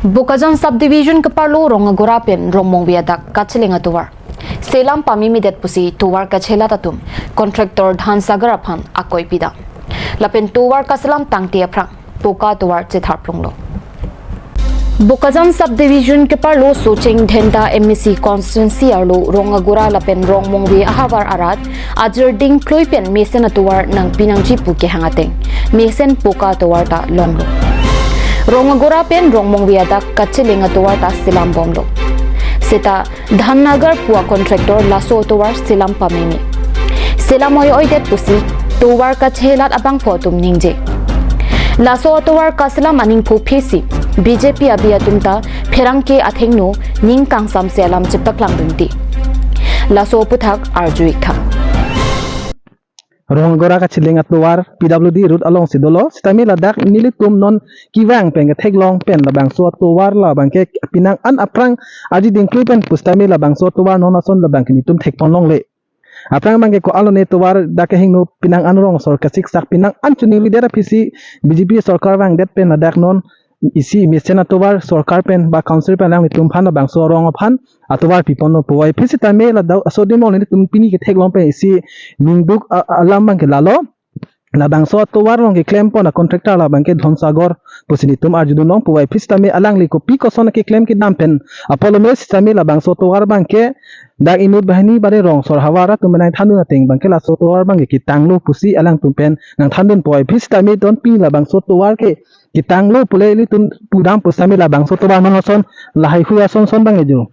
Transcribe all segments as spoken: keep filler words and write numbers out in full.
Bokajan Subdivision keparlo Rongagora pen Rongmongve adak kacheleng atovar selam pamemedet pusi tovar kachelat atum contractor Dhan Sagar aphan akoi pidam. Lapen tovar kaselam tangte aphrang poka tovar chetharplonglo. Bokajan Subdivision keparlo Socheng Dhenta M A C constituency arlo Rongagora lapen Rongmongve ahavar arat ajir dingklui pen mesen atovar nangpi nangji pu kehang ateng mesen poka tovar ta longlo. Rongagora pen Rongmongve adak kacheleng atovar ta selam bomlo. Seta Dhannagar pu a contractor laso atovar selam pameme. Selam oi-oidet pusi tovar kachelat abangphu atum ningje. Laso atovar kaselam aningphu phisi B J P abi atum ta pherangke athengno ning kangsamse alam chepaklangdunde. Laso aputhak arju-ik tha. Rongagora kacheleng atovar P W D road alongsi dolo, sitame ladak nelitum non kevang pen ketheklong pen labangso atovar labangke penang an aphrang ajir dingklui pen pusitame labangso atovar non ason labangke nelitum thekponlongle. Aphrang abangke ko-an lone tovar dak kehingno penang an rongsor kasiksak penang an choningridet aphisi B J P sorkar vangdet pen ladak non isi mesen atovar sorkar pen ba council pen alanglitum aphan labangso arong aphan atovar piponlo puvoiphit sitame ladak aso demo nelitum pini ketheklong pen isi ningduk a-, alam abangke lalo. Labangso atovar along keklempon a contractor labangke Dhan Sagar pusi nelitum arjudunlong puvoiphit sitame alangli kopi koson keklem kedam pen apotlo me sitame labangso atovar abangke dak inut banghini bade rongsor havar atum nangthandun ateng abangke laso atovar abangke ketanglo pusi alangtum pen nangthandun puvoiphit sitame don pini labangso atovar ke ketanglo pule ilitum pudam pusitame labangso atovar non ason lahai hui ason son abangke jo.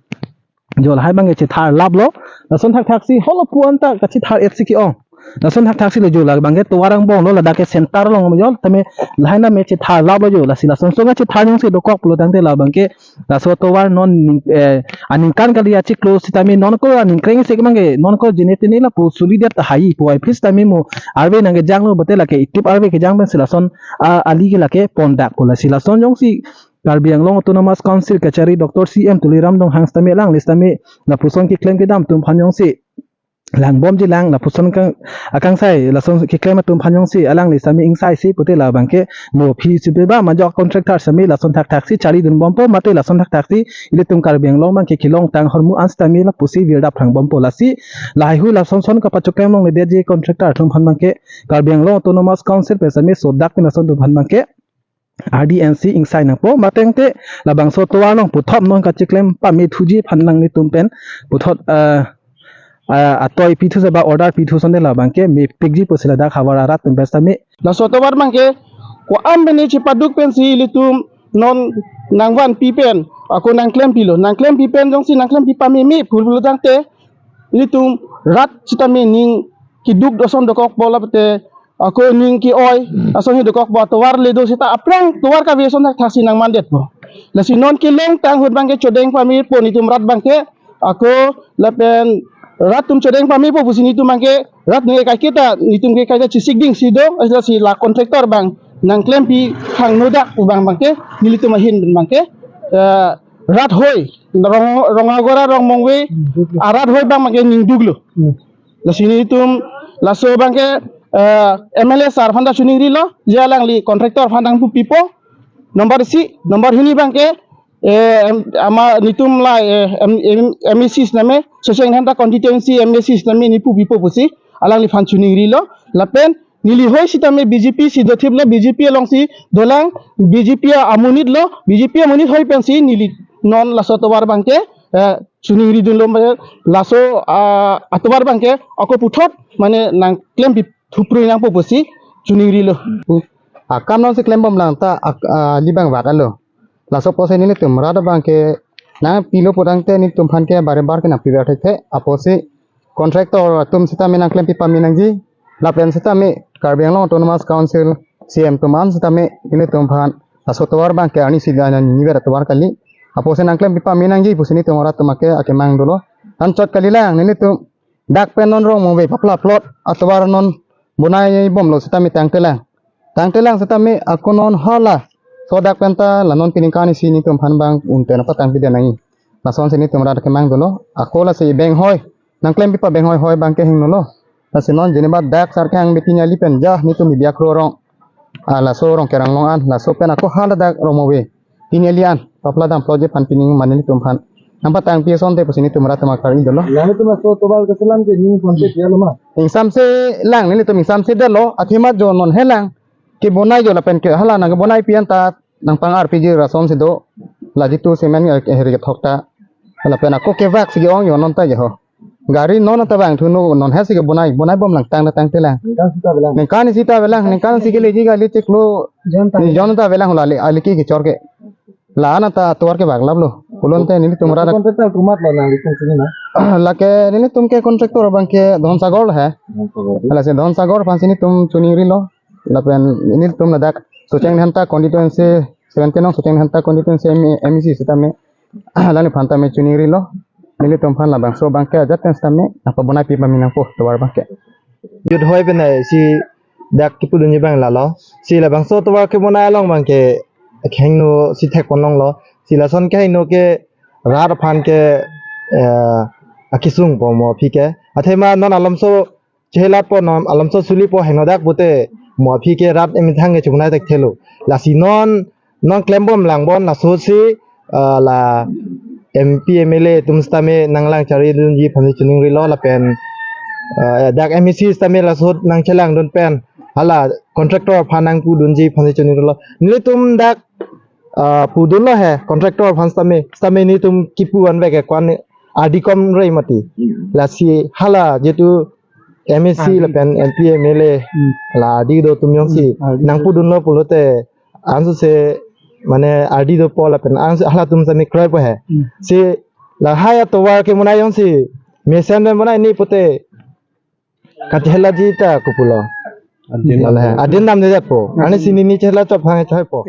Jo lahai abangke chetharlaplo. Lason thakthaksi holo pu anta kachethar-etsi ke-ong. Lason thakthaksi lo jo labangke tovar angbonglo ladak ke center along jo tame lahai name chetharlaplo jo lasi lason songa chethar jongsi dokok pulo tangte labangke laso atovar non ning-, eh, aningkan kali achiklo sitame non ko aningkreng si kemangke non ko jene tene lapu sulidet tahai puvoiphit sitame mo arve nangkejanglo bote lake itip arve kejang pensi lason, ah, ali ke lake pondak pu lasi lason jongsi Karbi Anglong Autonomous Council kachari Doctor C M Tuliram Ronghang sitame alangli sitame lapuson keklem kedam atum aphan jongsi langbomji lang lapuson kang akangsai lason keklem atum aphan jongsi alangli sitame ingsaisi pute labangke mo phi sibe ba majok contractor sitame lason thakthaksi charidunbompo mate lason thakthaksi ilitum Karbi Anglong abangke kelongtang ahormu an sitame lapusi virdap thrangbompo lasi lahai hui lason son kapachoklemlongledetji contractor atum aphan abangke Karbi Anglong Autonomous Council pen sitame sodak pen ason atum aphan abangke R D N C ingsai nangpo mateng te labangso atovar along puthot non kacheklem pamethuji aphan nanglitum pen puthot, ah, ah, atoi pithu seba order pithu sonde labangke mepikji pusi ladak havar arat atum pen sitame. Laso atovar abangke ko-an bene chepaduk pensi ilitum non nangvanpi pen ako nangklempilo nangklempi pen jongsi nangklempi pameme pu pulo tangte ilitum rat sitame ning keduk doson dokok bola pete ako ning ke-oi ason hi dokok bo atovar le do seta aphrang tovar kave ason thakthaksi nangmandetpo. Lasi non kelongtang ahut abangke chodeng pamepo nelitum rat abangke ako lapen rat atum chodeng pamepo pusi nelitum abangke rat nung kaiketa nelitum ke kaita chesik dingsi do lasi la contractor abang nangklempi hangnodak pu abang abangke nelitum ahin abangke, eh, rat hoi Rong, Rongagora Rongmongve arat hoi abang abangke ningduklo. Lasi nelitum laso abangke, eh, M L A sir aphan ta choningrilo je alangli contractor aphan nangpupipo. Number isi, number hini abangke, eh, em, ama nelitum la, eh, em, em, M A C sitame Socheng Dhenta constituency M A C sitame neli pupipo pusi alangliphan choningrilo. Lapen neli hoi sitame B J P si dothiplo, B J P alongsi dolang, B J P amonitlo, B J P amonit hoi pensi neli non laso atovar abangke, eh, choningridunlo, mane laso, ah, atovar abangke ako puthot mane nangklempi thuprui nangpo pusi choningrilo. Akam nonsi klembomlang ta ak-, ah, ali abang vak-etlo. Laso apotsi nelitum rat abangke nangpilo pu tangte nelitum aphan ke bare bare ke nangpiver thekthe apotsi contractor atum sitame nangklempi pame nangji lapen sitame Karbi Anglong Autonomous Council C M atum an sitame nelitum aphan laso atovar abangke arnisi niver atovar kali apotsi nangklempi pame nangji pusi nelitum rat atum ke akemang dolo. Anchot kalilang nelitum dak pen non Rongmongve papla plot atovar non bonaibomlo sitame tangtelang. Tangtelang sitame ako non hala sodak pen ta la non piningkan isi nelitum aphan abang unten apa tangpidun nangji. Lasonsi nelitum rat akemang dolo. Ako lasi banghoi nangklempi pabanghoi hoi abangke hingnolo. Lasi non jene ba dak Sarkang Beti Nyali pen ja nelitum biak ro rong. Ah, laso Rongkerang along an laso pen ako hala dak Rongmongve. Pini alian, papla damplotji aphan pining mane nelitum aphan nangpatangpi asonte pusi nelitum rat atum akar-i dolo. Nangtum laso tovar keselam ke ning konte dia lo ma? Ingsamse lang nelitum ingsamse detlo, athema jo non helang kebonai jo lapen ke hala nangkebonaipi anta nangpang-arpiji rat asonsi do. La jitu cement, eh, heri kethok ta. Lapen ako kevak si ke-ong jo non ta jo ho. Gari non ta vangthu non, non hasi kebonai, bonai bom lang tang tangte lang. Ningkan sita avelang. Ningkan sita avelang, ningkan si keleji kali chiklo. Jon ta. Jon ta avelang la le, aliki kechor ke. La-an anta tovar kevak laplo. Pulote nelitum rat. Contractor komat lo nanglitum chini na? Lake nelitum ke contractor abang ke Don Sagor lo he. Don Sagor. Lasi Don Sagor aphansi nelitum chiningrilo. Lapen nelitum ladak Socheng Dhenta constituency, seventeen nong Socheng Dhenta constituency M E, M E C sitame, la-an aphan tame chiningrilo. Nelitum aphan labangso abang ke ajat kan sitame nangpabonaipi pame nangpo tovar abang ke. Jut hoi penai si dak kipudunji abang lalo. Si labangso tovar kebonai along abang ke akhengno si thekpon longlo. Si lason ke heno ke rat aphan ke, eh, akisung po mo aphi ke. Athema non alamso chelatpo, non alamso sulipo, heno dak pute mo aphi ke rat emethang ke chungnai thekthelo. Lasi non, non klembom langbom laso si, ah, la M P M L A atum sitame nanglang charidunji aphansi chiningrilo lapen, ah, dak M E C sitame laso nangchelangdun pen hala contractor aphan nangpudunji aphansi chiningrilo. Nelitum dak, ah, pudunlo he contractor aphan sitame, sitame nelitum kipu anvek ke kwan ardi kom rei mati. Hmm. Lasi hala jitu M E C ardi lapen M P M L A, hmm, la ardi do atum jongsi, hmm, ardi nangpudunlo pulote ansose mane ardi dopo lapen anso halatum sitame kroipo he. Hmm. Si lahai atovar kebonai jongsi mesen pen bonai ni pute kachehelaji ta kopulo. Adin, mane adin damde jatpo. Ani si neli chehela chot hang choipo.